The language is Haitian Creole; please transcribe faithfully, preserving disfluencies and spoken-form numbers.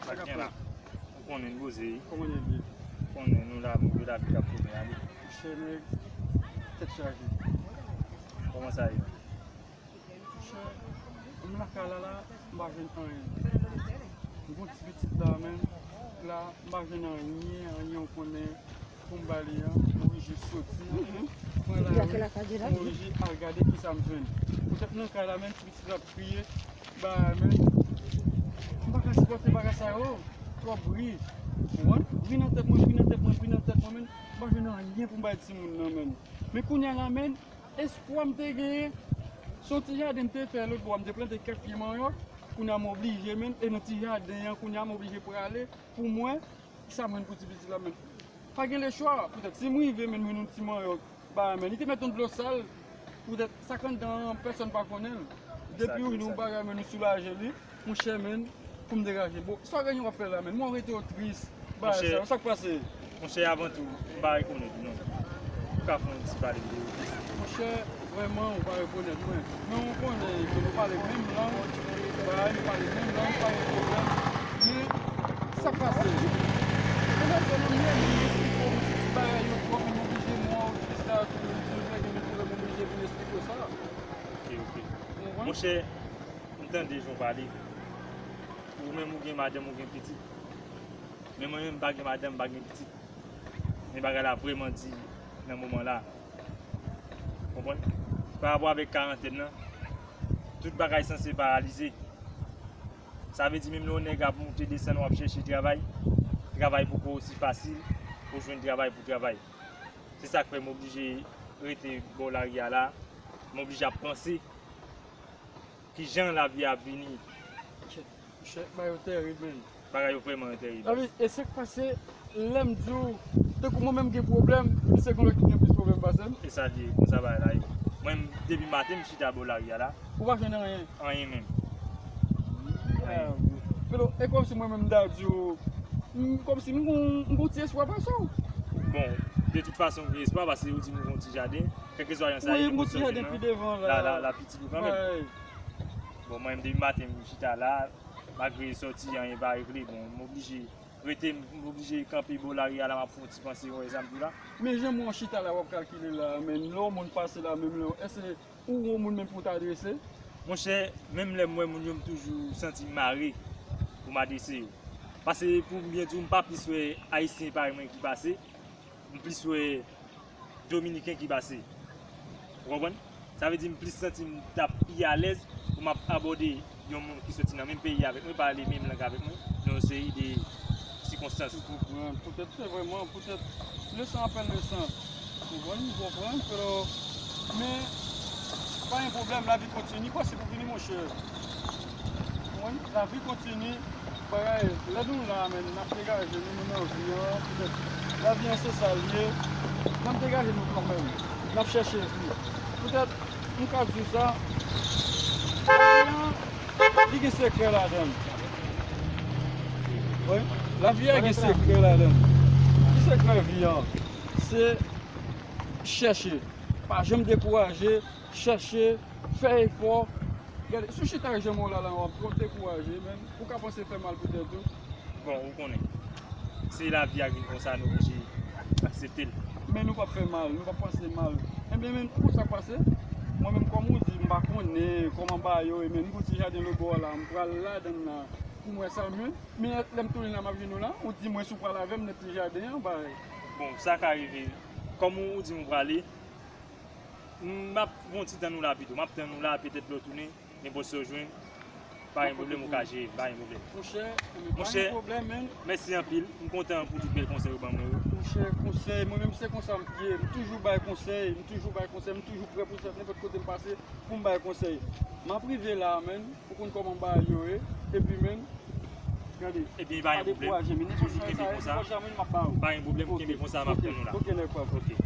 Sa k gen la? Ou konnen n poze wi. Kòman nèg ye? Ou konnen nou la, move lavi k ap tounen ale. Monchè, nèg, tèt chaje. Kòman sa ye? Monchè, m lakay la la, m pa jwenn anyen. M gon ti pitit la menm, la, m pa jwenn anyen, anyen, ou konnen, pou m ba li an, m oblije soti, pran lari, m oblije al gade kisa m jwenn. Poutèt nan kay la menm, ti pitit la ap kriye, bagay menm. M pa ka sipòte bagay sa yo, twòp bri. Ou konprann? Bri nan tèt mwen, bri nan tèt mwen, bri nan tèt mwen, menm. M pa jwenn anyen pou m bay timoun nan, menm. Men kounye a la, menm, espwa m te genyen, se yon ti jaden m te fè lòt bò a, m te plante kèk pye manyòk, kounye a m oblije, menm, e nan ti jaden an, kounye a m oblije prale pou mwen, sa m jwenn pou ti pitit la, menm. Pa gen lechwa, poutèt, si m rive, menm, jwenn yon ti manyòk, ba, menm, li te mèt yon dlo sal, poutèt, sa k anndan an, pèsonn pa konnen l. Depi ou jwenn yon bagay, menm, ou soulaje li, monchè, menm, pou m degaje. Bon, sa w genyen w ap fè la, menm, mwen rete w tris, bagay sa yo, sa k pase? Monchè, avan tou, m pa rekonèt ou non. Ou ka fè yon ti pale de ou? Monchè, vrèman, ou pa rekonèt mwen. Men ou konnen ke nou pale menm lang, bagay, nou pale menm lang, pa gen pwoblèm. Men, sa k pase? Mwen pa jwenn anyen, m esplike w, m di ti bagay yo twòp, m oblije mwen, w tris la, tou, m di w gen pwoblèm, m oblije vin esplike w sa. Ok, ok. Ou konprann? Monchè, m tande jan w pale. Ou menm, ou gen madanm, ou gen pitit. Men mwen menm, m pa gen madanm, m pa gen pitit. Men bagay la vrèman di nan moman la. Konprann? Pa rapò avèk karantèn nan, tout bagay sanse paralize. Sa vle di menm lè yon nèg ap moute desann, w ap chèche travay, travay poko osi fasil pou jwenn travay pou travay. Se sa k fè m oblije rete bò lari a la. M oblije ap panse kijan lavi a ap vini. Monchè, bagay yo tèrib, menm. Bagay yo vrèman tèrib. Epi, e sa k pase, lè m di w, tankou mwen menm gen pwoblèm, se gen lòt ki gen plis pwoblèm pase m. E sa l ye, konsa bagay la ye. Mwen menm, depi maten, m chita bò lari a la. Ou pa jwenn anyen? Anyen menm. Anyen. Pero, e kòmsi mwen menm, m ta di w, m, kòmsi m gon, m gon ti espwa pase w. Bon, de tout fason, m gen espwa, paske ou di m ou gon ti jaden. Kèlkeswa jan sa ye, wi, m gon ti jaden pi devan la, la, la, la pitit ou kanmenm. Bon, mwen menm, depi maten, m chita la, malgre sòti, anyen pa regle, bon, m oblije rete, m oblije kanpe bò lari a la, m ap fè yon ti panse, ou wè sa m di w la. Men jan mwen chita la, w ap kalkile la, men lè yon moun pase la, menm lè, èske ou wè yon moun menm pou w ta adrese? Monchè, menm lè m wè moun yo, m toujou santi m mare pou m adrese yo. Paske pou m byen di w, m pa plis wè Ayisyen parèy mwen ki pase, m plis wè Dominiken ki pase. Ou konprann? Sa vle di m plis santi m t ap pi alèz pou m ap abòde yon moun ki soti nan menm peyi avèk mwen, pale menm lang avèk mwen, nan yon seri de sikonstans. M konprann. Poutèt se vrèman, poutèt lesan apèl lesan. Ou konprann? M konprann, pero, men, pa gen pwoblèm, lavi kontinye, pase pou vini, monchè. Ou konprann? Lavi kontinye. Bagay, lè nou la, menm, n ap degaje nou, nou nan vi an, poutèt lavi an se sa l ye. N ap degaje nou kanmenm. N ap chèche vi. Poutèt, m ka di w sa, lavi an, li gen sekrè ladan l. Wi, lavi a gen sekrè ladan l. Ki sekrè vi an? Se chèche. Pa janm dekouraje, chèche, fè efò. Gade, si w chita jan mwen la, la, w ap twò dekouraje, men ou ka panse fè mal pou tèt ou. Bon, ou konnen. Se lavi a vin konsa, nou oblije aksepte l. Men nou p ap fè mal, nou p ap panse mal. Ebyen, men, ou konn sa k pase? Mwen menm, kòm ou di, m pa konnen kòman bagay yo ye, men m gon ti jaden lòt bò a la, m pral ladan l la pou m wè sa m jwenn. Men lè m tounen la, m ap jwenn ou la, ou di mwen si w pral avè m nan ti jaden an, bagay. Bon, sa ka rive. Kòm ou, ou di m ou prale, m ap pran ti tann ou la pito. M ap tann ou la, petèt lè w tounen, nenpòt sa w jwenn, pa gen pwoblèm, ou ka jere, pa gen pwoblèm. Monchè, pa gen pwoblèm, men. Mèsi anpil. M kontan pou tout bèl konsèy ou ban mwen yo. Monchè, konsèy, mwen menm se konsa m ye. M toujou bay konsèy, m toujou bay konsèy, m toujou prè pou sa, nenpòt kote m pase, pou m bay konsèy. M ap rive la, men. Ou konn kòman bagay yo ye, epi men, gade, ebyen, pa dekouraje, men nenpòt jan sa ye, nenpòt jan, men m ap ba ou. Pa gen pwoblèm, kenbe konsa, m ap tann ou la. Ok, nèg pa m. Ok.